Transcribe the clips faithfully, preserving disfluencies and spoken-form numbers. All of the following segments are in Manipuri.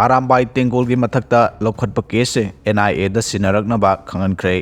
ꯑꯔꯥꯝꯕꯥꯏ ꯇꯦꯡꯒꯣꯜꯒꯤ ꯃꯊꯛꯇ ꯂꯧꯈꯠꯄ ꯀꯦꯁꯁꯤꯡ NIAꯗ ꯁꯤꯟꯅꯔꯛꯅꯕ ꯈꯪꯍꯟꯈ꯭ꯔꯦ꯫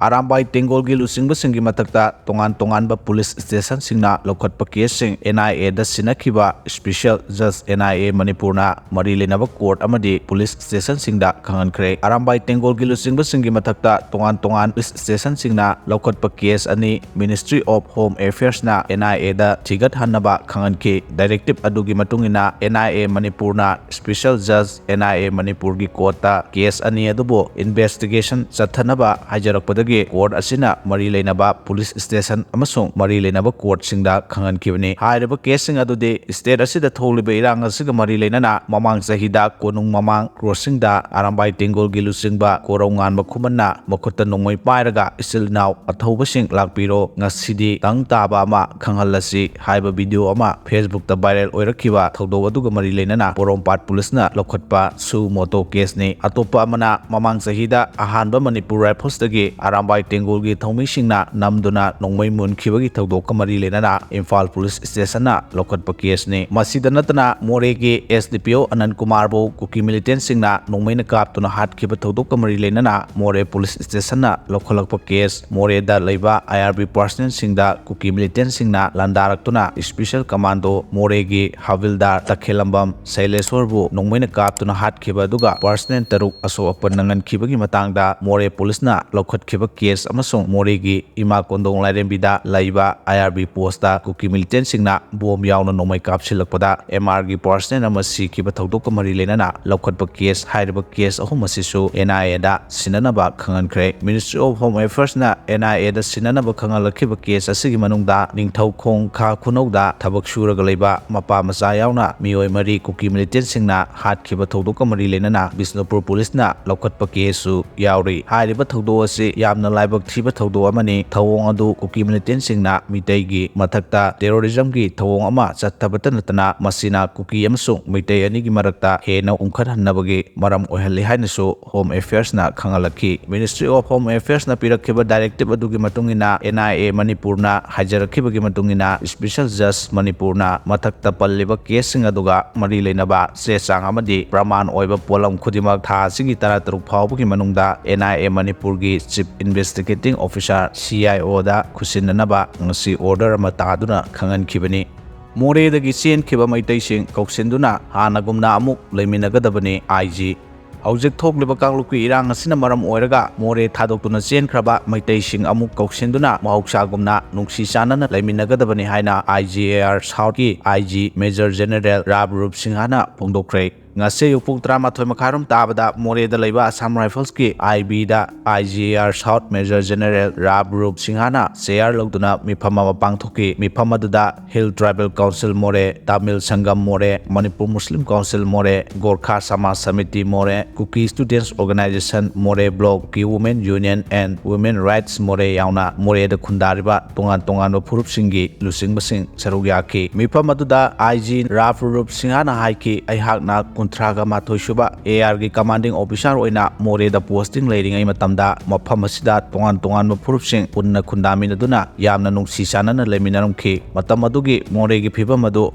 ꯑꯔꯥꯝꯕꯥꯏ ꯇꯦꯡꯒꯣꯜꯒꯤ ꯂꯨꯆꯤꯡꯕꯁꯤꯡꯒꯤ ꯃꯊꯛꯇ ꯇꯣꯉꯥꯟ ꯇꯣꯉꯥꯟꯕ ꯄꯨꯂꯤꯁ ꯁ꯭ꯇꯦꯁꯟꯁꯤꯡꯅ ꯂꯧꯈꯠꯄ ꯀꯦꯁꯁꯤꯡ NIAꯗ ꯁꯤꯟꯅꯈꯤꯕ ꯁ꯭ꯄꯦꯁꯦꯜ ꯖꯖ NIA ꯃꯅꯤꯄꯨꯔꯅ ꯃꯔꯤ ꯂꯩꯅꯕ ꯀꯣꯔꯠ ꯑꯃꯗꯤ ꯄꯨꯂꯤꯁ ꯁ꯭ꯇꯦꯁꯟꯁꯤꯡꯗ ꯈꯪꯍꯟꯈ꯭ꯔꯦ꯫ ꯑꯔꯥꯝꯕꯥꯏ ꯇꯦꯡꯒꯣꯜꯒꯤ ꯂꯨꯆꯤꯡꯕꯁꯤꯡꯒꯤ ꯃꯊꯛꯇ ꯇꯣꯉꯥꯟ ꯇꯣꯉꯥꯟ ꯄꯨꯂꯤꯁ ꯁ꯭ꯇꯦꯁꯟꯁꯤꯡꯅ ꯂꯧꯈꯠꯄ ꯀꯦꯁ ꯑꯅꯤ Ministry of Home Affairsꯅ NIAꯗ ꯊꯤꯒꯠꯍꯟꯅꯕ ꯈꯪꯍꯟꯈꯤ꯫ ꯗꯥꯏꯔꯦꯛꯇꯤꯚ ꯑꯗꯨꯒꯤ ꯃꯇꯨꯡ ꯏꯟꯅ NIA ꯃꯅꯤꯄꯨꯔꯅ ꯁ꯭ꯄꯦꯁꯦꯜ ꯖꯖ NIA ꯃꯅꯤꯄꯨꯔꯒꯤ ꯀꯣꯔꯠꯇ ꯀꯦꯁ ꯑꯅꯤ ꯑꯗꯨꯕꯨ ꯏꯟꯚꯦꯁꯇꯤꯒꯦꯁꯟ ꯆꯠꯊꯅꯕ ꯍꯥꯏꯖꯔꯛꯄꯗꯒꯤ ꯀꯣꯔꯠ ꯑꯁꯤꯅ ꯃꯔꯤ ꯂꯩꯅꯕ ꯄꯨꯂꯤꯁ ꯁ꯭ꯇꯦꯁꯟ ꯑꯃꯁꯨꯡ ꯃꯔꯤ ꯂꯩꯅꯕ ꯀꯣꯔꯠꯁꯤꯡꯗ ꯈꯪꯍꯟꯈꯤꯕꯅꯤ꯫ ꯍꯥꯏꯔꯤꯕ ꯀꯦꯁꯁꯤꯡ ꯑꯗꯨꯗꯤ ꯁ꯭ꯇꯦꯠ ꯑꯁꯤꯗ ꯊꯣꯛꯂꯤꯕ ꯏꯔꯥꯡ ꯑꯁꯤꯒ ꯃꯔꯤ ꯂꯩꯅꯅ ꯃꯃꯥꯡ ꯆꯍꯤꯗ ꯀꯣꯅꯨꯡ ꯃꯃꯥꯡ ꯀ꯭ꯔꯣꯁꯤꯡꯗ ꯑꯔꯥꯝꯕꯥꯏ ꯇꯦꯡꯒꯣꯜꯒꯤ ꯂꯨꯆꯤꯡꯕ ꯀꯣꯔꯧꯉꯥꯟꯕ ꯈꯨꯃꯟꯅ ꯃꯈꯨꯠꯇ ꯅꯣꯡꯃꯩ ꯄꯥꯏꯔꯒ "ꯏꯆꯤꯜ ꯏꯅꯥꯎ ꯑꯊꯧꯕꯁꯤꯡ ꯂꯥꯛꯄꯤꯔꯣ, ꯉꯁꯤꯗꯤ ꯇꯪ ꯇꯥꯕ ꯑꯃ ꯈꯪꯍꯜꯂꯁꯤ" ꯍꯥꯏꯕ ꯚꯤꯗꯤꯑꯣ ꯑꯃ Facebookꯇ viral ꯑꯣꯏꯔꯛꯈꯤꯕ ꯊꯧꯗꯣꯛ ꯑꯗꯨꯒ ꯃꯔꯤ ꯂꯩꯅꯅ ꯄꯣꯔꯣꯝꯄꯥꯠ ꯄꯨꯂꯤꯁꯅ ꯂꯧꯈꯠꯄ suo motu ꯀꯦꯁꯅꯤ꯫ ꯑꯇꯣꯞꯄ ꯑꯃꯅ ꯃꯃꯥꯡ ꯆꯍꯤꯗ ꯑꯍꯥꯟꯕ ꯃꯅꯤꯄꯨꯔ ꯔꯥꯏꯐꯜꯁꯇꯒꯤ ꯑꯔꯥꯝꯕꯥꯏ ꯇꯦꯡꯒꯣꯜꯒꯤ ꯊꯧꯃꯤꯁꯤꯡꯅ ꯅꯝꯗꯨꯅ ꯅꯣꯡꯃꯩ ꯃꯨꯟꯈꯤꯕꯒꯤ ꯊꯧꯗꯣꯛꯀ ꯃꯔꯤ ꯂꯩꯅꯅ ꯏꯝꯐꯥꯜ ꯄꯨꯂꯤꯁ ꯁ꯭ꯇꯦꯁꯟꯅ ꯂꯧꯈꯠꯄ ꯀꯦꯁꯅꯤ꯫ ꯃꯁꯤꯗ ꯅꯠꯇꯅ ꯃꯣꯔꯦꯒꯤ SDPO ꯑꯅꯟ ꯀꯨꯃꯥꯔꯕꯨ ꯀꯨꯀꯤ ꯃꯤꯂꯤꯇꯦꯟꯁꯤꯡꯅ ꯅꯣꯡꯃꯩꯅ ꯀꯥꯞꯇꯨꯅ ꯍꯥꯠꯈꯤꯕ ꯊꯧꯗꯣꯛꯀ ꯃꯔꯤ ꯂꯩꯅꯅ ꯃꯣꯔꯦ ꯄꯨꯂꯤꯁ ꯁ꯭ꯇꯦꯁꯟꯅ ꯂꯧꯈꯠꯂꯛꯄ ꯀꯦꯁ, ꯃꯣꯔꯦꯗ ꯂꯩꯕ IRB ꯄꯔꯁꯅꯦꯜꯁꯤꯡꯗ ꯀꯨꯀꯤ ꯃꯤꯂꯤꯇꯦꯟꯁꯤꯡꯅ ꯂꯥꯟꯗꯥꯔꯛꯇꯨꯅ ꯁ꯭ꯄꯦꯁꯦꯜ ꯀꯃꯥꯟꯗꯣ ꯃꯣꯔꯦꯒꯤ ꯍꯥꯕꯤꯜꯗꯥꯔ ꯇꯈꯦꯂꯝꯕꯝ ꯁꯩꯂꯦꯁꯣꯔꯕꯨ ꯅꯣꯡꯃꯩꯅ ꯀꯥꯞꯇꯨꯅ ꯍꯥꯠꯈꯤꯕ ꯑꯗꯨꯒ ꯄꯔꯁꯅꯦꯜ ꯇꯔꯨꯛ ꯑꯁꯣꯛ ꯑꯄꯟ ꯅꯪꯍꯟꯈꯤꯕꯒꯤ ꯃꯇꯥꯡꯗ ꯃꯣꯔꯦ ꯄꯨꯂꯤꯁꯅ ꯂꯧꯈꯠꯈꯤꯕ ꯀꯦꯁ ꯑꯃꯁꯨꯡ ꯃꯣꯔꯦꯒꯤ ꯏꯃꯥ ꯀꯣꯟꯗꯣꯡ ꯂꯥꯏꯔꯦꯝꯕꯤꯗ ꯂꯩꯕ IRB ꯄꯣꯁꯇ ꯀꯨꯀꯤ ꯃꯤꯂꯤꯇꯦꯟꯁꯤꯡꯅ ꯕꯣꯝ ꯌꯥꯎꯅ ꯅꯣꯡꯃꯩ ꯀꯥꯞꯁꯤꯜꯂꯛꯄꯗ MRꯒꯤ ꯄꯔꯁꯅꯦꯜ ꯑꯃ ꯁꯤꯈꯤꯕ ꯊꯧꯗꯣꯛꯀ ꯃꯔꯤ ꯂꯩꯅꯅ ꯂꯧꯈꯠꯄ ꯀꯦꯁ, ꯍꯥꯏꯔꯤꯕ ꯀꯦꯁ ꯑꯍꯨꯝ ꯑꯁꯤꯁꯨ NIAꯗ ꯁꯤꯟꯅꯅꯕ ꯈꯪꯍꯟꯈ꯭ꯔꯦ꯫ Ministry of Home Affairsꯅ NIAꯗ ꯁꯤꯟꯅꯅꯕ ꯈꯪꯍꯜꯂꯛꯈꯤꯕ ꯀꯦꯁ ꯑꯁꯤꯒꯤ ꯃꯅꯨꯡꯗ ꯅꯤꯡꯊꯧꯈꯣꯡ ꯈꯥ ꯈꯨꯅꯧꯗ ꯊꯕꯛ ꯁꯨꯔꯒ ꯂꯩꯕ ꯃꯄꯥ ꯃꯆꯥ ꯌꯥꯎꯅ ꯃꯤꯑꯣꯏ ꯃꯔꯤ ꯀꯨꯀꯤ ꯃꯤꯂꯤꯇꯦꯟꯁꯤꯡꯅ ꯍꯥꯠꯈꯤꯕ ꯊꯧꯗꯣꯛꯀ ꯃꯔꯤ ꯂꯩꯅꯅ ꯕꯤꯁꯅꯨꯄꯨꯔ ꯄꯨꯂꯤꯁꯅ ꯂꯧꯈꯠꯄ ꯀꯦꯁꯁꯨ ꯌꯥꯎꯔꯤ꯫ ꯍꯥꯏꯔꯤꯕ ꯊꯧꯗꯣꯛ ꯑꯁꯤ ꯌꯥꯝ ꯌꯥꯝꯅ ꯂꯥꯏꯕꯛ ꯊꯤꯕ ꯊꯧꯗꯣꯛ ꯑꯃꯅꯤ꯫ ꯊꯧꯑꯣꯡ ꯑꯗꯨ ꯀꯨꯀꯤ ꯃꯤꯂꯤꯇꯦꯟꯁꯤꯡꯅ ꯃꯤꯇꯩꯒꯤ ꯃꯊꯛꯇ ꯇꯦꯔꯣꯔꯤꯖꯝꯒꯤ ꯊꯧꯑꯣꯡ ꯑꯃ ꯆꯠꯊꯕꯇ ꯅꯠꯇꯅ ꯃꯁꯤꯅ ꯀꯨꯀꯤ ꯑꯃꯁꯨꯡ ꯃꯤꯇꯩ ꯑꯅꯤꯒꯤ ꯃꯔꯛꯇ ꯍꯦꯟꯅ ꯎꯪꯈꯠꯍꯟꯅꯕꯒꯤ ꯃꯔꯝ ꯑꯣꯏꯍꯜꯂꯤ ꯍꯥꯏꯅꯁꯨ ꯍꯣꯝ ꯑꯦꯐꯤꯌꯔꯁꯅ ꯈꯪꯍꯜꯂꯛꯈꯤ꯫ Ministry of Home Affairsꯅ ꯄꯤꯔꯛꯈꯤꯕ directive ꯑꯗꯨꯒꯤ ꯃꯇꯨꯡ ꯏꯟꯅ, N I A ꯃꯅꯤꯄꯨꯔꯅ ꯍꯥꯏꯖꯔꯛꯈꯤꯕꯒꯤ ꯃꯇꯨꯡ ꯏꯟꯅ, special judge ꯃꯅꯤꯄꯨꯔꯅ ꯃꯊꯛꯇ ꯄꯜꯂꯤꯕ ꯀꯦꯁꯁꯤꯡ ꯑꯗꯨꯒ ꯃꯔꯤ ꯂꯩꯅꯕ ꯆꯦ ꯆꯥꯡ ꯑꯃꯗꯤ ꯄ꯭ꯔꯃꯥꯟ ꯑꯣꯏꯕ ꯄꯣꯠꯂꯝ ꯈꯨꯗꯤꯡꯃꯛ ꯊꯥ ꯑꯁꯤꯒꯤ ꯇꯔꯥꯇꯔꯨꯛ ꯐꯥꯎꯕꯒꯤ ꯃꯅꯨꯡꯗ N I A ꯃꯅꯤꯄꯨꯔꯒꯤ Chief Investigating Officer, C I O ꯗ ꯈꯨꯠꯁꯤꯟꯅꯅꯕ ꯉꯁꯤ order ꯑꯃ ꯇꯥꯗꯨꯅ ꯈꯪꯍꯟꯈꯤꯕꯅꯤ꯫ ꯃꯣꯔꯦꯗꯒꯤ ꯆꯦꯟꯈꯤꯕ ꯃꯩꯇꯩꯁꯤꯡ ꯀꯧꯁꯤꯟꯗꯨꯅ ꯍꯥꯟꯅꯒꯨꯝꯅ ꯑꯃꯨꯛ ꯂꯩꯃꯤꯟꯅꯒꯗꯕꯅꯤ, I G꯫ ꯍꯧꯖꯤꯛ ꯊꯣꯛꯂꯤꯕ ꯀꯥꯡꯂꯨꯞꯀꯤ ꯏꯔꯥꯡ ꯑꯁꯤꯅ ꯃꯔꯝ ꯑꯣꯏꯔꯒ ꯃꯣꯔꯦ ꯊꯥꯗꯣꯛꯇꯨꯅ ꯆꯦꯟꯈ꯭ꯔꯕ ꯃꯩꯇꯩꯁꯤꯡ ꯑꯃꯨꯛ ꯀꯧꯁꯤꯟꯗꯨꯅ ꯃꯍꯧꯁꯥꯒꯨꯝꯅ ꯅꯨꯡꯁꯤ ꯆꯥꯟꯅꯅ ꯂꯩꯃꯤꯟꯅꯒꯗꯕꯅꯤ ꯍꯥꯏꯅ I G A R Southꯀꯤ I G Major General Ravroop ꯁꯤꯡꯍꯅ ꯐꯣꯡꯗꯣꯛꯈ꯭ꯔꯦ꯫ ꯉꯁꯤ ꯑꯌꯨꯛ ꯄꯨꯡ ꯇꯔꯥꯃꯥꯊꯣꯏ ꯃꯈꯥꯏꯔꯣꯝ ꯇꯥꯕꯗ ꯃꯣꯔꯦꯗ ꯂꯩꯕ Assam Riflesꯀꯤ I Bꯗ I G A R South Major General Ravroop ꯁꯤꯡꯍꯅ ꯆꯦꯌꯥꯔ ꯂꯧꯗꯨꯅ ꯃꯤꯐꯝ ꯑꯃ ꯄꯥꯡꯊꯣꯛꯈꯤ꯫ ꯃꯤꯐꯝ ꯑꯗꯨꯗ Hill Tribal Council ꯃꯣꯔꯦ, ꯇꯥꯃꯤꯜ ꯁꯪꯒꯝ ꯃꯣꯔꯦ, ꯃꯅꯤꯄꯨꯔ ꯃꯨꯁꯂꯤꯝ ꯀꯥꯎꯟꯁꯤꯜ ꯃꯣꯔꯦ, ꯒꯣꯔꯈꯥ ꯁꯃꯥꯖ ꯁꯃꯤꯇꯤ ꯃꯣꯔꯦ, Kuki Students Organization ꯃꯣꯔꯦ Block, Kuki Women Union and Women Rights ꯃꯣꯔꯦ ꯌꯥꯎꯅ ꯃꯣꯔꯦꯗ ꯈꯨꯟꯗꯥꯔꯤꯕ ꯇꯣꯉꯥꯟ ꯇꯣꯉꯥꯟꯕ ꯐꯨꯔꯨꯞꯁꯤꯡꯒꯤ ꯂꯨꯆꯤꯡꯕꯁꯤꯡ ꯁꯔꯨꯛ ꯌꯥꯈꯤ꯫ ꯃꯤꯐꯝ ꯑꯗꯨꯗ I G ꯔꯥꯕ ꯔꯨꯞ ꯁꯤꯡꯍꯅ ꯍꯥꯏꯈꯤ, "ꯑꯩꯍꯥꯛꯅ ꯀꯨꯟꯊ꯭ꯔꯥꯒ ꯃꯥꯊꯣꯏ ꯁꯨꯕ A R ꯒꯤ commanding officer ꯑꯣꯏꯅ ꯃꯣꯔꯦꯗ posting ꯂꯩꯔꯤꯉꯩ ꯃꯇꯝꯗ ꯃꯐꯝ ꯑꯁꯤꯗ ꯇꯣꯉꯥꯟ ꯇꯣꯉꯥꯟꯕ ꯐꯨꯔꯨꯞꯁꯤꯡ ꯄꯨꯟꯅ ꯈꯨꯟꯗꯥꯃꯤꯟꯅꯗꯨꯅ ꯌꯥꯝꯅ ꯅꯨꯡꯁꯤ ꯆꯥꯟꯅꯅ ꯂꯩꯃꯤꯟꯅꯔꯝꯈꯤ꯫ ꯃꯇꯝ ꯑꯗꯨꯒꯤ ꯃꯣꯔꯦꯒꯤ ꯐꯤꯕꯝ ꯑꯗꯨ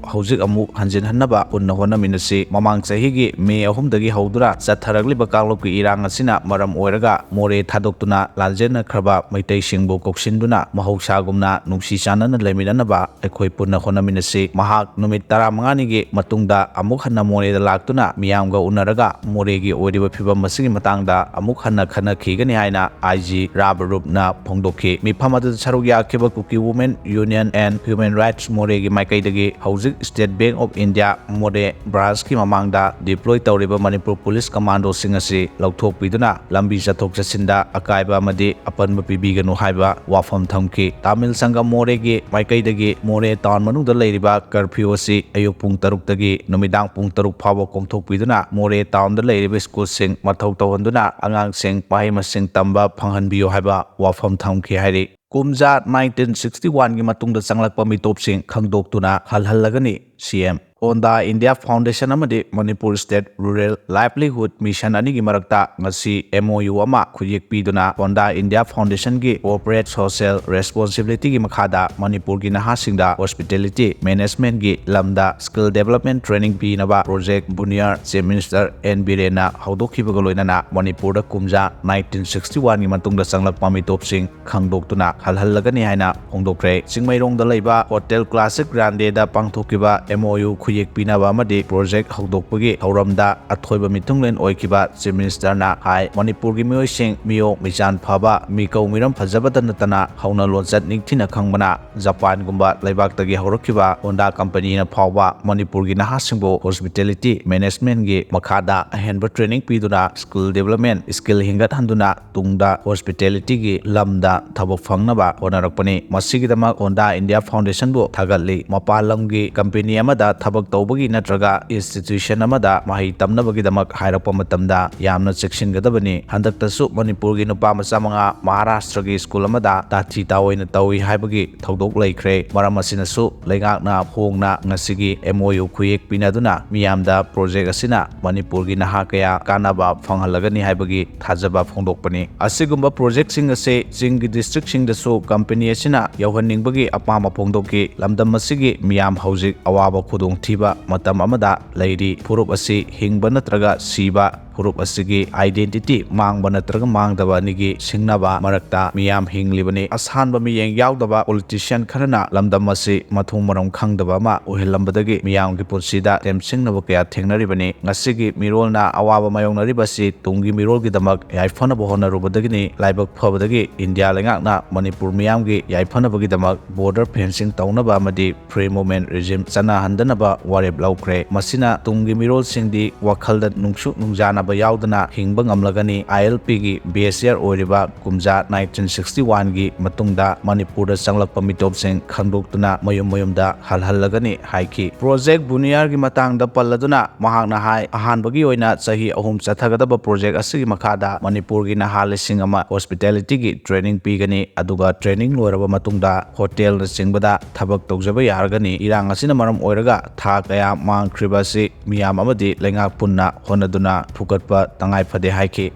ꯍꯧꯖꯤꯛ ꯑꯃꯨꯛ ꯍꯟꯖꯤꯟꯍꯟꯅꯕ ꯄꯨꯟꯅ ꯍꯣꯠꯅꯃꯤꯟꯅꯁꯤ꯫ ꯃꯃꯥꯡ ꯆꯍꯤꯒꯤ ꯃꯦ ꯑꯍꯨꯝꯗꯒꯤ ꯍꯧꯗꯨꯅ ꯆꯠꯊꯔꯛꯂꯤꯕ ꯀꯥꯡꯂꯨꯞꯀꯤ ꯏꯔꯥꯡ ꯑꯁꯤꯅ ꯃꯔꯝ ꯑꯣꯏꯔꯒ ꯃꯣꯔꯦ ꯊꯥꯗꯣꯛꯇꯨꯅ ꯂꯥꯟꯖꯦꯟꯅꯈ꯭ꯔꯕ ꯃꯩꯇꯩꯁꯤꯡꯕꯨ ꯀꯧꯁꯤꯟꯗꯨꯅ ꯃꯍꯧꯁꯥꯒꯨꯝꯅ ꯅꯨꯡꯁꯤ ꯆꯥꯟꯅꯅ ꯂꯩꯃꯤꯟꯅꯅꯕ ꯑꯩꯈꯣꯏ ꯄꯨꯟꯅ ꯍꯣꯠꯅꯃꯤꯟꯅꯁꯤ꯫ ꯃꯍꯥꯛ ꯅꯨꯃꯤꯠ ꯇꯔꯥꯃꯉꯥꯅꯤꯒꯤ ꯃꯇꯨꯡꯗ ꯑꯃꯨꯛ ꯍꯟꯅ ꯃꯣꯔꯦꯗ ꯂꯥꯛꯇꯨꯅ ꯃꯤꯌꯥꯝꯒ ꯎꯅꯔꯒ ꯃꯣꯔꯦꯒꯤ ꯑꯣꯏꯔꯤꯕ ꯐꯤꯕꯝ ꯑꯁꯤꯒꯤ ꯃꯇꯥꯡꯗ ꯑꯃꯨꯛ ꯍꯟꯅ ꯈꯟꯅꯈꯤꯒꯅꯤ" ꯍꯥꯏꯅ I G ꯔꯥꯕ ꯔꯨꯞꯅ ꯐꯣꯡꯗꯣꯛꯈꯤ꯫ ꯃꯤꯐꯝ ꯑꯗꯨꯗ ꯁꯔꯨꯛ ꯌꯥꯈꯤꯕ Kuki Women Union and Human Rights ꯃꯣꯔꯦꯒꯤ ꯃꯥꯏꯀꯩꯗꯒꯤ ꯍꯧꯖꯤꯛ State Bank of India ꯃꯣꯔꯦ branchꯀꯤ ꯃꯃꯥꯡꯗ deploy ꯇꯧꯔꯤꯕ ꯃꯅꯤꯄꯨꯔ ꯄꯨꯂꯤꯁ commandoꯁꯤꯡ ꯑꯁꯤ ꯂꯧꯊꯣꯛꯄꯤꯗꯨꯅ ꯂꯝꯕꯤ ꯆꯠꯊꯣꯛ ꯆꯠꯁꯤꯟꯗ ꯑꯀꯥꯏꯕ ꯑꯃꯗꯤ ꯑꯄꯟꯕ ꯄꯤꯕꯤꯒꯅꯨ ꯍꯥꯏꯕ ꯋꯥꯐꯝ ꯊꯝꯈꯤ꯫ ꯇꯥꯃꯤꯜ ꯁꯪꯒꯝ ꯃꯣꯔꯦꯒꯤ ꯃꯥꯏꯀꯩꯗꯒꯤ ꯃꯣꯔꯦ town ꯃꯅꯨꯡꯗ ꯂꯩꯔꯤꯕ curfew ꯑꯁꯤ ꯑꯌꯨꯛ ꯄꯨꯡ ꯇꯔꯨꯛꯇꯒꯤ ꯅꯨꯃꯤꯗꯥꯡ ꯄꯨꯡ ꯇꯔꯨꯛ ꯐꯥꯎꯕ ꯄꯥꯡꯊꯣꯛꯄꯤꯗꯨꯅ ꯃꯣꯔꯦ ꯇꯥꯎꯟꯗ ꯂꯩꯔꯤꯕ ꯁ꯭ꯀꯨꯜꯁꯤꯡ ꯃꯊꯧ ꯇꯧꯍꯟꯗꯨꯅ ꯑꯉꯥꯡꯁꯤꯡ ꯃꯍꯩ ꯃꯁꯤꯡ ꯇꯝꯕ ꯐꯪꯍꯟꯕꯤꯌꯨ ꯍꯥꯏꯕ ꯋꯥꯐꯝ ꯊꯝꯈꯤ ꯍꯥꯏꯔꯤ꯫ ꯀꯨꯝꯖꯥ ꯅꯥꯏꯟꯇꯤꯟ ꯁꯤꯛꯁꯇꯤ ꯋꯥꯟꯒꯤ ꯃꯇꯨꯡꯗ ꯆꯪꯂꯛꯄ ꯃꯤꯇꯣꯞꯁꯤꯡ ꯈꯪꯗꯣꯛꯇꯨꯅ ꯍꯜꯍꯜꯂꯒꯅꯤ꯫ ꯁꯤ ꯑꯦꯝ꯫ ꯍꯣꯟꯗꯥ ꯏꯟꯗꯤꯌꯥ ꯐꯥꯎꯟꯗꯦꯁꯟ ꯑꯃꯗꯤ ꯃꯅꯤꯄꯨꯔ ꯁ꯭ꯇꯦꯠ ꯔꯨꯔꯦꯜ ꯂꯥꯏꯚꯂꯤꯍꯨꯗ ꯃꯤꯁꯟ ꯑꯅꯤꯒꯤ ꯃꯔꯛꯇ ꯉꯁꯤ ꯑꯦꯝ ꯑꯣ ꯌꯨ ꯑꯃ ꯈꯨꯠꯌꯦꯛ ꯄꯤꯗꯨꯅ ꯍꯣꯟꯗꯥ ꯏꯟꯗꯤꯌꯥ ꯐꯥꯎꯟꯗꯦꯁꯟꯒꯤ ꯀꯣꯔꯄꯣꯔꯦꯠ ꯁꯣꯁꯤꯌꯦꯜ ꯔꯦꯁꯄꯣꯟꯁꯤꯕꯤꯂꯤꯇꯤꯒꯤ ꯃꯈꯥꯗ ꯃꯅꯤꯄꯨꯔꯒꯤ ꯅꯍꯥꯁꯤꯡꯗ ꯍꯣꯁꯄꯤꯇꯦꯂꯤꯇꯤ ꯃꯦꯅꯦꯖꯃꯦꯟꯠꯒꯤ ꯂꯝꯗ ꯁ꯭ꯀꯤꯜ ꯗꯦꯕꯂꯞꯃꯦꯟꯠ ꯇ꯭ꯔꯦꯅꯤꯡ ꯄꯤꯅꯕ ꯄ꯭ꯔꯣꯖꯦꯛ ꯕꯨꯅꯤꯌꯥꯔ ꯆꯤꯐ ꯃꯤꯅꯤꯁꯇꯔ ꯑꯦꯟ ꯕꯤꯔꯦꯟꯅ ꯍꯧꯗꯣꯛꯈꯤꯕꯒ ꯂꯣꯏꯅꯅ ꯃꯅꯤꯄꯨꯔꯗ ꯀꯨꯝꯖꯥ ꯅꯥꯏꯟꯇꯤꯟ ꯁꯤꯛꯁꯇꯤ ꯋꯥꯟꯒꯤ ꯃꯇꯨꯡꯗ ꯆꯪꯂꯛꯄ ꯃꯤꯇꯣꯞꯁꯤꯡ ꯈꯪꯗꯣꯛꯇꯨꯅ ꯍꯜꯍꯜꯂꯒꯅꯤ ꯍꯥꯏꯅ ꯐꯣꯡꯗꯣꯛꯈ꯭ꯔꯦ꯫ ꯆꯤꯡꯃꯩꯔꯣꯡꯗ ꯂꯩꯕ ꯍꯣꯇꯦꯜ ꯀ꯭ꯂꯥꯁꯤꯛ ꯒ꯭ꯔꯥꯟꯗꯦꯗ ꯄꯥꯡꯊꯣꯛꯈꯤꯕ ꯑꯦꯝ ꯑꯣ ꯌꯨ ꯈꯨꯠꯌꯦꯛ ꯄꯤꯅꯕ ꯑꯃꯗꯤ ꯄ꯭ꯔꯣꯖꯦꯛ ꯍꯧꯗꯣꯛꯄꯒꯤ ꯊꯧꯔꯝꯗ ꯑꯊꯣꯏꯕ ꯃꯤꯊꯨꯡꯂꯦꯟ ꯑꯣꯏꯈꯤꯕ ꯆꯤꯐ ꯃꯤꯅꯤꯁꯇꯔꯅ ꯍꯥꯏ, ꯃꯅꯤꯄꯨꯔꯒꯤ ꯃꯤꯑꯣꯏꯁꯤꯡ ꯃꯤꯑꯣ ꯃꯤꯖꯥꯟ ꯐꯕ, ꯃꯤꯀꯧ ꯃꯤꯔꯝ ꯐꯖꯕꯇ ꯅꯠꯇꯅ ꯍꯧꯅ ꯂꯣꯟꯆꯠ ꯅꯤꯡꯊꯤꯅ ꯈꯪꯕꯅ ꯖꯄꯥꯟꯒꯨꯝꯕ ꯂꯩꯕꯥꯛꯇꯒꯤ ꯍꯧꯔꯛꯈꯤꯕ ꯍꯣꯟꯗꯥ ꯀꯝꯄꯅꯤꯅ ꯐꯥꯎꯕ ꯃꯅꯤꯄꯨꯔꯒꯤ ꯅꯍꯥꯁꯤꯡꯕꯨ ꯍꯣꯁꯄꯤꯇꯦꯂꯤꯇꯤ ꯃꯦꯅꯦꯖꯃꯦꯟꯠꯒꯤ ꯃꯈꯥꯗ ꯑꯍꯦꯟꯕ ꯇ꯭ꯔꯦꯅꯤꯡ ꯄꯤꯗꯨꯅ ꯁ꯭ꯀꯤꯜ ꯗꯦꯕꯂꯞꯃꯦꯟꯠ ꯁ꯭ꯀꯤꯜ ꯍꯦꯟꯒꯠꯍꯟꯗꯨꯅ ꯇꯨꯡꯗ ꯍꯣꯁꯄꯤꯇꯦꯂꯤꯇꯤꯒꯤ ꯂꯝꯗ ꯊꯕꯛ ꯐꯪꯅꯕ ꯍꯣꯠꯅꯔꯛꯄꯅꯤ꯫ ꯃꯁꯤꯒꯤꯗꯃꯛ ꯍꯣꯟꯗꯥ ꯏꯟꯗꯤꯌꯥ ꯐꯥꯎꯟꯗꯦꯁꯟꯕꯨ ꯊꯥꯒꯠꯂꯤ꯫ ꯃꯄꯥꯟ ꯂꯝꯒꯤ ꯀꯝꯄꯦꯅꯤ ꯑꯃꯗ ꯊꯕꯛ ꯇꯧꯕꯒꯤ ꯅꯠꯇ꯭ꯔꯒ ꯏꯟꯁꯇꯤꯇ꯭ꯌꯨꯁꯟ ꯑꯃꯗ ꯃꯍꯩ ꯇꯝꯅꯕꯒꯤꯗꯃꯛ ꯍꯥꯏꯔꯛꯄ ꯃꯇꯝꯗ ꯌꯥꯝꯅ ꯆꯦꯛꯁꯤꯟꯒꯗꯕꯅꯤ꯫ ꯍꯟꯗꯛꯇꯁꯨ ꯃꯅꯤꯄꯨꯔꯒꯤ ꯅꯨꯄꯥ ꯃꯆꯥ ꯃꯉꯥ ꯃꯍꯥꯔꯥꯁꯇ꯭ꯔꯒꯤ ꯁ꯭ꯀꯨꯜ ꯑꯃꯗ ꯇꯥꯊꯤ ꯇꯥꯑꯣꯏꯅ ꯇꯧꯏ ꯍꯥꯏꯕꯒꯤ ꯊꯧꯗꯣꯛ ꯂꯩꯈ꯭ꯔꯦ꯫ ꯃꯔꯝ ꯑꯁꯤꯅꯁꯨ ꯂꯩꯉꯥꯛꯅ ꯐꯣꯡꯅ ꯉꯁꯤꯒꯤ ꯑꯦꯝ ꯑꯣ ꯌꯨ ꯈꯨꯌꯦꯛ ꯄꯤꯅꯗꯨꯅ ꯃꯤꯌꯥꯝꯗ ꯄ꯭ꯔꯣꯖꯦꯛ ꯑꯁꯤꯅ ꯃꯅꯤꯄꯨꯔꯒꯤ ꯅꯍꯥ ꯀꯌꯥ ꯀꯥꯟꯅꯕ ꯐꯪꯍꯜꯂꯒꯅꯤ ꯍꯥꯏꯕꯒꯤ ꯊꯥꯖꯕ ꯐꯣꯡꯗꯣꯛꯄꯅꯤ꯫ ꯑꯁꯤꯒꯨꯝꯕ ꯄ꯭ꯔꯣꯖꯦꯛꯁꯤꯡ ꯑꯁꯤ ꯆꯤꯡꯒꯤ ꯗꯤꯁꯇ꯭ꯔꯤꯛꯁꯤꯡꯗꯁꯨ ꯀꯝꯄꯦꯅꯤ ꯑꯁꯤꯅ ꯌꯧꯍꯟꯅꯤꯡꯕꯒꯤ ꯑꯄꯥꯝꯕ ꯐꯣꯡꯗꯣꯛꯈꯤ꯫ ꯂꯝꯗꯝ ꯑꯁꯤꯒꯤ ꯃꯤꯌꯥꯝ ꯍꯧꯖꯤꯛ ꯑꯋꯥꯕ ꯈꯨꯗꯣꯡꯊꯤꯕ ꯃꯇꯝ ꯑꯃꯗ ꯂꯩꯔꯤ꯫ ꯐꯨꯔꯨꯞ ꯑꯁꯤ ꯍꯤꯡꯕ ꯅꯠꯇ꯭ꯔꯒ ꯁꯤꯕ, ꯐꯨꯔꯨꯞ ꯑꯁꯤꯒꯤ identity ꯃꯥꯡꯕ ꯅꯠꯇ꯭ꯔꯒ ꯃꯥꯡꯗꯕ ꯑꯅꯤꯒꯤ ꯁꯤꯡꯅꯕ ꯃꯔꯛꯇ ꯃꯤꯌꯥꯝ ꯍꯤꯡꯂꯤꯕꯅꯤ꯫ ꯑꯁꯥꯟꯕ ꯃꯤꯠꯌꯦꯡ ꯌꯥꯎꯗꯕ ꯄꯣꯂꯤꯇꯤꯁꯤꯌꯥꯟ ꯈꯔꯅ ꯂꯝꯗꯝ ꯑꯁꯤ ꯃꯊꯣꯡ ꯃꯔꯝ ꯈꯪꯗꯕ ꯑꯃ ꯑꯣꯏꯍꯜꯂꯝꯕꯗꯒꯤ ꯃꯤꯌꯥꯝꯒꯤ ꯄꯨꯟꯁꯤꯗ ꯇꯦꯝꯁꯤꯡꯅꯕ ꯀꯌꯥ ꯊꯦꯡꯅꯔꯤꯕꯅꯤ꯫ ꯉꯁꯤꯒꯤ ꯃꯤꯔꯣꯜꯅ ꯑꯋꯥꯕ ꯃꯥꯌꯣꯛꯅꯔꯤꯕꯁꯤ ꯇꯨꯡꯒꯤ ꯃꯤꯔꯣꯜꯒꯤꯗꯃꯛ ꯌꯥꯏꯐꯅꯕ ꯍꯣꯠꯅꯔꯨꯕꯗꯒꯤꯅꯤ꯫ ꯂꯥꯏꯕꯛ ꯐꯕꯗꯒꯤ ꯏꯟꯗꯤꯌꯥ ꯂꯩꯉꯥꯛꯅ ꯃꯅꯤꯄꯨꯔ ꯃꯤꯌꯥꯝꯒꯤ ꯌꯥꯏꯐꯅꯕꯒꯤꯗꯃꯛ border fencing ꯇꯧꯅꯕ ꯑꯃꯗꯤ free movement regime ꯆꯠꯅꯍꯟꯗꯅꯕ ꯋꯥꯔꯦꯞ ꯂꯧꯈ꯭ꯔꯦ꯫ ꯃꯁꯤꯅ ꯇꯨꯡꯒꯤ ꯃꯤꯔꯣꯜꯁꯤꯡꯗꯤ ꯋꯥꯈꯜꯗ ꯅꯨꯡꯁꯨ ꯅꯨꯡꯖꯥꯅ ꯌꯥꯎꯗꯅ ꯍꯤꯡꯕ ꯉꯝꯂꯒꯅꯤ꯫ ꯑꯥꯏ ꯑꯦꯜ ꯄꯤꯒꯤ ꯕꯦꯁ ꯌꯔ ꯑꯣꯏꯔꯤꯕ ꯀꯨꯝꯖꯥ ꯅꯥꯏꯟꯇꯤꯟ ꯁꯤꯛꯁꯇꯤ ꯋꯥꯟꯒꯤ ꯃꯇꯨꯡꯗ ꯃꯅꯤꯄꯨꯔꯗ ꯆꯪꯂꯛꯄ ꯃꯤꯇꯣꯞꯁꯤꯡ ꯈꯪꯗꯣꯛꯇꯨꯅ ꯃꯌꯨꯝ ꯃꯌꯨꯝꯗ ꯍꯜꯍꯜꯂꯒꯅꯤ ꯍꯥꯏꯈꯤ꯫ ꯄ꯭ꯔꯣꯖꯦꯛ ꯕꯨꯅꯤꯌꯥꯔꯒꯤ ꯃꯇꯥꯡꯗ ꯄꯜꯂꯗꯨꯅ ꯃꯍꯥꯛꯅ ꯍꯥꯏ, ꯑꯍꯥꯟꯕꯒꯤ ꯑꯣꯏꯅ ꯆꯍꯤ ꯑꯍꯨꯝ ꯆꯠꯊꯒꯗꯕ ꯄ꯭ꯔꯣꯖꯦꯛ ꯑꯁꯤꯒꯤ ꯃꯈꯥꯗ ꯃꯅꯤꯄꯨꯔꯒꯤ ꯅꯍꯥ ꯂꯤꯁꯤꯡ ꯑꯃ ꯍꯣꯁꯄꯤꯇꯦꯂꯤꯇꯤꯒꯤ ꯇ꯭ꯔꯦꯅꯤꯡ ꯄꯤꯒꯅꯤ, ꯑꯗꯨꯒ ꯇ꯭ꯔꯦꯅꯤꯡ ꯂꯣꯏꯔꯕ ꯃꯇꯨꯡꯗ ꯍꯣꯇꯦꯜꯅꯆꯤꯡꯕꯗ ꯊꯕꯛ ꯇꯧꯖꯕ ꯌꯥꯔꯒꯅꯤ꯫ ꯏꯔꯥꯡ ꯑꯁꯤꯅ ꯃꯔꯝ ꯑꯣꯏꯔꯒ ꯊꯥ ꯀꯌꯥ ꯃꯥꯡꯈ꯭ꯔꯤꯕ ꯑꯁꯤ ꯃꯤꯌꯥꯝ ꯑꯃꯗꯤ ꯂꯩꯉꯥꯛ ꯄꯨꯟꯅ ꯍꯣꯠꯅꯗꯨꯅ ꯐꯨꯒꯠꯄ ꯇꯉꯥꯏ ꯐꯗꯦ ꯍꯥꯏꯈꯤ꯫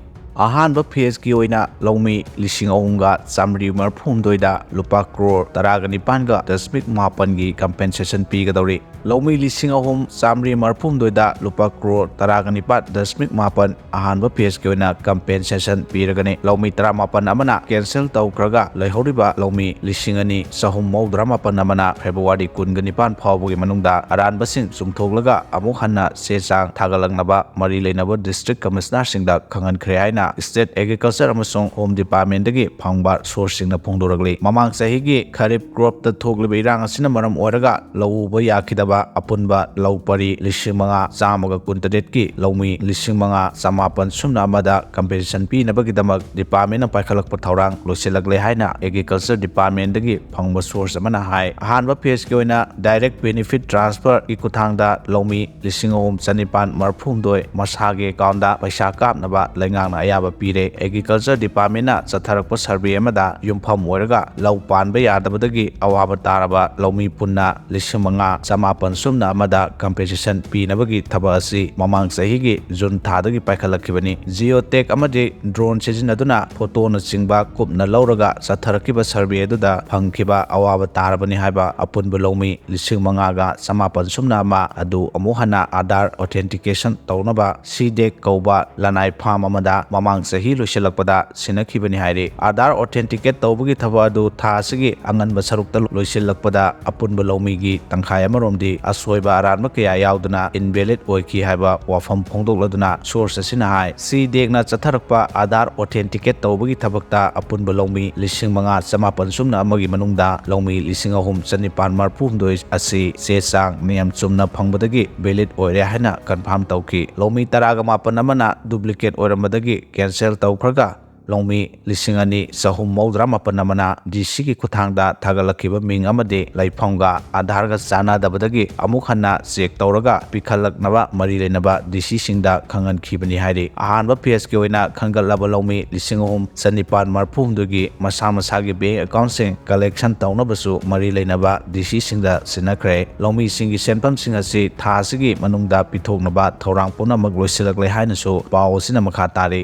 ꯑꯍꯥꯟꯕ ꯐꯦꯖꯀꯤ ꯑꯣꯏꯅ ꯂꯧꯃꯤ ꯂꯤꯁꯤꯡ ꯑꯍꯨꯝꯒ ꯆꯥꯃꯔꯤ ꯃꯔꯤꯐꯨ ꯍꯨꯝꯗꯣꯏꯗ ꯂꯨꯄꯥ ꯀ꯭ꯔꯣꯔ ꯇꯔꯥꯒ ꯅꯤꯄꯥꯟꯒ ꯗꯁꯃꯤꯛ ꯃꯥꯄꯟꯒꯤ ꯀꯝꯄꯦꯟꯁꯦꯁꯟ ꯄꯤꯒꯗꯧꯔꯤ꯫ ꯂꯧꯃꯤ ꯂꯤꯁꯤꯡ ꯑꯍꯨꯝ ꯆꯥꯃꯔꯤ ꯃꯔꯤꯐꯨ ꯍꯨꯝꯗꯣꯏꯗ ꯂꯨꯄꯥ ꯀ꯭ꯔꯣꯔ ꯇꯔꯥꯒ ꯅꯤꯄꯥꯟ ꯗꯁꯃꯤꯛ ꯃꯥꯄꯟ ꯑꯍꯥꯟꯕ ꯐꯦꯖꯀꯤ ꯑꯣꯏꯅ ꯀꯝꯄꯦꯟꯁꯦꯁꯟ ꯄꯤꯔꯒꯅꯤ꯫ ꯂꯧꯃꯤ ꯇꯔꯥꯃꯥꯄꯟ ꯑꯃꯅ ꯀꯦꯟꯁꯦꯜ ꯇꯧꯈ꯭ꯔꯒ ꯂꯩꯍꯧꯔꯤꯕ ꯂꯧꯃꯤ ꯂꯤꯁꯤꯡ ꯑꯅꯤ ꯆꯍꯨꯝ ꯃꯧꯗ꯭ꯔꯥ ꯃꯥꯄꯟ ꯑꯃꯅ ꯐꯦꯕ꯭ꯔꯨꯋꯥꯔꯤ ꯀꯨꯟꯒ ꯅꯤꯄꯥꯟ ꯐꯥꯎꯕꯒꯤ ꯃꯅꯨꯡꯗ ꯑꯔꯥꯟꯕꯁꯤꯡ ꯆꯨꯝꯊꯣꯛꯂꯒ ꯑꯃꯨꯛ ꯍꯟꯅ ꯆꯦ ꯆꯥꯡ ꯊꯥꯒꯠꯂꯛꯅꯕ ꯃꯔꯤ ꯂꯩꯅꯕ ꯗꯤꯁꯇ꯭ꯔꯤꯛ ꯀꯃꯤꯁꯅꯔꯁꯤꯡꯗ ꯈꯪꯍꯟꯈ꯭ꯔꯦ ꯍꯥꯏꯅ ꯏꯁꯇꯦꯠ ꯑꯦꯒ꯭ꯔꯤꯀꯜꯆꯔ ꯑꯃꯁꯨꯡ ꯍꯣꯝ ꯗꯤꯄꯥꯔꯠꯃꯦꯟꯗꯒꯤ ꯐꯪꯕ ꯁꯣꯔꯁꯁꯤꯡꯅ ꯐꯣꯡꯗꯣꯔꯛꯂꯤ꯫ ꯃꯃꯥꯡ ꯆꯍꯤꯒꯤ ꯈꯔꯤꯞ ꯀ꯭ꯔꯣꯞꯇ ꯊꯣꯛꯂꯤꯕ ꯏꯔꯥꯡ ꯑꯁꯤꯅ ꯃꯔꯝ ꯑꯣꯏꯔꯒ ꯂꯧ ꯎꯕ ꯌꯥꯈꯤꯗꯕ ꯑꯄꯨꯟꯕ ꯂꯧ ꯄꯔꯤ ꯂꯤꯁꯤꯡ ꯃꯉꯥ ꯆꯥꯝꯃꯒ ꯀꯨꯟꯇꯔꯦꯠꯀꯤ ꯂꯧꯃꯤ ꯂꯤꯁꯤꯡ ꯃꯉꯥ ꯆꯃꯥꯄꯟ ꯁꯨꯞꯅ ꯑꯃꯗ ꯀꯝꯄꯦꯟꯁꯦꯁꯟ ꯄꯤꯅꯕꯒꯤꯗꯃꯛ ꯗꯤꯄꯥꯔꯠꯃꯦꯟꯅ ꯄꯥꯏꯈꯠꯂꯛꯄ ꯊꯧꯔꯥꯡ ꯂꯣꯏꯁꯤꯜꯂꯛꯂꯦ ꯍꯥꯏꯅ ꯑꯦꯒ꯭ꯔꯤꯀꯜꯆꯔ ꯗꯤꯄꯥꯔꯠꯃꯦꯟꯗꯒꯤ ꯐꯪꯕ ꯁꯣꯔꯁ ꯑꯃꯅ ꯍꯥꯏ꯫ ꯑꯍꯥꯟꯕ ꯐꯦꯖꯀꯤ ꯑꯣꯏꯅ ꯗꯥꯏꯔꯦꯛ ꯕꯦꯅꯤꯐꯤꯠ ꯇ꯭ꯔꯥꯟꯁꯐꯔꯒꯤ ꯈꯨꯠꯊꯥꯡꯗ ꯂꯧꯃꯤ ꯂꯤꯁꯤꯡ ꯑꯍꯨꯝ ꯆꯅꯤꯄꯥꯟ ꯃꯔꯤꯐꯨ ꯍꯨꯝꯗꯣꯏ ꯃꯁꯥꯒꯤ ꯑꯦꯀꯥꯎꯟꯗ ꯄꯩꯁꯥ ꯀꯥꯞꯅꯕ ꯂꯩꯉꯥꯛꯅ ꯑꯌꯥꯕ ꯄꯤꯔꯦ꯫ ꯑꯦꯒ꯭ꯔꯤꯀꯜꯆꯔ ꯗꯤꯄꯥꯔꯠꯃꯦꯟꯅ ꯆꯠꯊꯔꯛꯄ ꯁꯔꯚꯦ ꯑꯃꯗ ꯌꯨꯝꯐꯝ ꯑꯣꯏꯔꯒ ꯂꯧ ꯄꯥꯟꯕ ꯌꯥꯗꯕꯗꯒꯤ ꯑꯋꯥꯕ ꯇꯥꯔꯕ ꯂꯧꯃꯤ ꯄꯨꯟꯅ ꯂꯤꯁꯤꯡ ꯃꯉꯥ ꯆꯃꯥꯄꯟ ꯁꯨꯞꯅ ꯑꯃꯗ ꯀꯝꯄꯦꯟꯁꯦꯁꯟ ꯄꯤꯅꯕꯒꯤ ꯊꯕꯛ ꯑꯁꯤ ꯃꯃꯥꯡ ꯆꯍꯤꯒꯤ ꯖꯨꯟ ꯊꯥꯗꯒꯤ ꯄꯥꯏꯈꯠꯂꯛꯈꯤꯕꯅꯤ꯫ ꯖꯤꯑꯣꯇꯦꯛ ꯑꯃꯗꯤ ꯗ꯭ꯔꯣꯟ ꯁꯤꯖꯤꯟꯅꯗꯨꯅ ꯐꯣꯇꯣꯅꯆꯤꯡꯕ ꯀꯨꯞꯅ ꯂꯧꯔꯒ ꯆꯠꯊꯔꯛꯈꯤꯕ ꯁꯔꯚꯦ ꯑꯗꯨꯗ ꯐꯪꯈꯤꯕ ꯑꯋꯥꯕ ꯇꯥꯔꯕꯅꯤ ꯍꯥꯏꯕ ꯑꯄꯨꯟꯕ ꯂꯧꯃꯤ ꯂꯤꯁꯤꯡ ꯃꯉꯥꯒ ꯆꯃꯥꯄꯟ ꯁꯨꯞꯅ ꯑꯃ ꯑꯗꯨ ꯑꯃꯨꯛ ꯍꯟꯅ ꯑꯥꯙꯥꯔ ꯑꯣꯊꯦꯟꯇꯤꯀꯦꯁꯟ ꯇꯧꯅꯕ ꯁꯤꯗꯦꯛ ꯀꯧꯕ ꯂꯅꯥꯏ ꯐꯥꯝ ꯑꯃꯗ ꯃꯃꯥꯡ ꯃꯃꯥꯡ ꯆꯍꯤ ꯂꯣꯏꯁꯤꯜꯂꯛꯄꯗ ꯁꯤꯟꯅꯈꯤꯕꯅꯤ ꯍꯥꯏꯔꯤ꯫ ꯑꯥꯙꯥꯔ authenticate ꯇꯧꯕꯒꯤ ꯊꯕꯛ ꯑꯗꯨ ꯊꯥ ꯑꯁꯤꯒꯤ ꯑꯉꯟꯕ ꯁꯔꯨꯛꯇ ꯂꯣꯏꯁꯤꯜꯂꯛꯄꯗ ꯑꯄꯨꯟꯕ ꯂꯧꯃꯤꯒꯤ ꯇꯪꯈꯥꯏ ꯑꯃꯔꯣꯝꯗꯤ ꯑꯁꯣꯏꯕ ꯑꯔꯥꯟꯕ ꯀꯌꯥ ꯌꯥꯎꯗꯨꯅ invalid ꯑꯣꯏꯈꯤ ꯍꯥꯏꯕ ꯋꯥꯐꯝ ꯐꯣꯡꯗꯣꯛꯂꯗꯨꯅ source ꯑꯁꯤꯅ ꯍꯥꯏ꯫ ꯁꯤ ꯗꯦꯛꯅ ꯆꯠꯊꯔꯛꯄ ꯑꯥꯙꯥꯔ authenticate ꯇꯧꯕꯒꯤ ꯊꯕꯛꯇ ꯑꯄꯨꯟꯕ ꯂꯧꯃꯤ ꯂꯤꯁꯤꯡ ꯃꯉꯥ ꯆꯃꯥꯄꯟ ꯁꯨꯞꯅ ꯑꯃꯒꯤ ꯃꯅꯨꯡꯗ ꯂꯧꯃꯤ ꯂꯤꯁꯤꯡ ꯑꯍꯨꯝ ꯆꯅꯤꯄꯥꯟ ꯃꯔꯤꯐꯨ ꯍꯨꯝꯗꯣꯏ ꯑꯁꯤ ꯆꯦ ꯆꯥꯡ ꯅꯤꯌꯝ ꯆꯨꯝꯅ ꯐꯪꯕꯗꯒꯤ valid ꯑꯣꯏꯔꯦ ꯍꯥꯏꯅ confirm ꯇꯧꯈꯤ꯫ ꯂꯧꯃꯤ ꯇꯔꯥꯒ ꯃꯥꯄꯟ ꯑꯃꯅ duplicate ꯑꯣꯏꯔꯝꯕꯗꯒꯤ cancel ꯇꯧꯈ꯭ꯔꯒ ꯂꯧꯃꯤ ꯂꯤꯁꯤꯡ ꯑꯅꯤ ꯆꯍꯨꯝ ꯃꯧꯗ꯭ꯔꯥ ꯃꯥꯄꯟ ꯑꯃꯅ ꯗꯤ ꯁꯤꯒꯤ ꯈꯨꯠꯊꯥꯡꯗ ꯊꯥꯒꯠꯂꯛꯈꯤꯕ ꯃꯤꯡ ꯑꯃꯗꯤ ꯂꯩꯐꯝꯒ ꯑꯥꯙꯥꯔꯒ ꯆꯥꯟꯅꯗꯕꯗꯒꯤ ꯑꯃꯨꯛ ꯍꯟꯅ check ꯇꯧꯔꯒ ꯄꯤꯈꯠꯂꯛꯅꯕ ꯃꯔꯤ ꯂꯩꯅꯕ ꯗꯤ ꯁꯤꯁꯤꯡꯗ ꯈꯪꯍꯟꯈꯤꯕꯅꯤ ꯍꯥꯏꯔꯤ꯫ ꯑꯍꯥꯟꯕ phaseꯀꯤ ꯑꯣꯏꯅ ꯈꯟꯒꯠꯂꯕ ꯂꯧꯃꯤ ꯂꯤꯁꯤꯡ ꯑꯍꯨꯝ ꯆꯅꯤꯄꯥꯟ ꯃꯔꯤꯐꯨ ꯍꯨꯝꯗꯣꯏꯒꯤ ꯃꯁꯥ ꯃꯁꯥꯒꯤ bank accountꯁꯤꯡ collection ꯇꯧꯅꯕꯁꯨ ꯃꯔꯤ ꯂꯩꯅꯕ ꯗꯤ ꯁꯤꯁꯤꯡꯗ ꯁꯤꯟꯅꯈ꯭ꯔꯦ꯫ ꯂꯧꯃꯤꯁꯤꯡꯒꯤ ꯁꯦꯟꯐꯝꯁꯤꯡ ꯑꯁꯤ ꯊꯥ ꯑꯁꯤꯒꯤ ꯃꯅꯨꯡꯗ ꯄꯤꯊꯣꯛꯅꯕ ꯊꯧꯔꯥꯡ ꯄꯨꯝꯅꯃꯛ ꯂꯣꯏꯁꯤꯜꯂꯛꯂꯦ ꯍꯥꯏꯅꯁꯨ ꯄꯥꯎ ꯑꯁꯤꯅ ꯃꯈꯥ ꯇꯥꯔꯤ꯫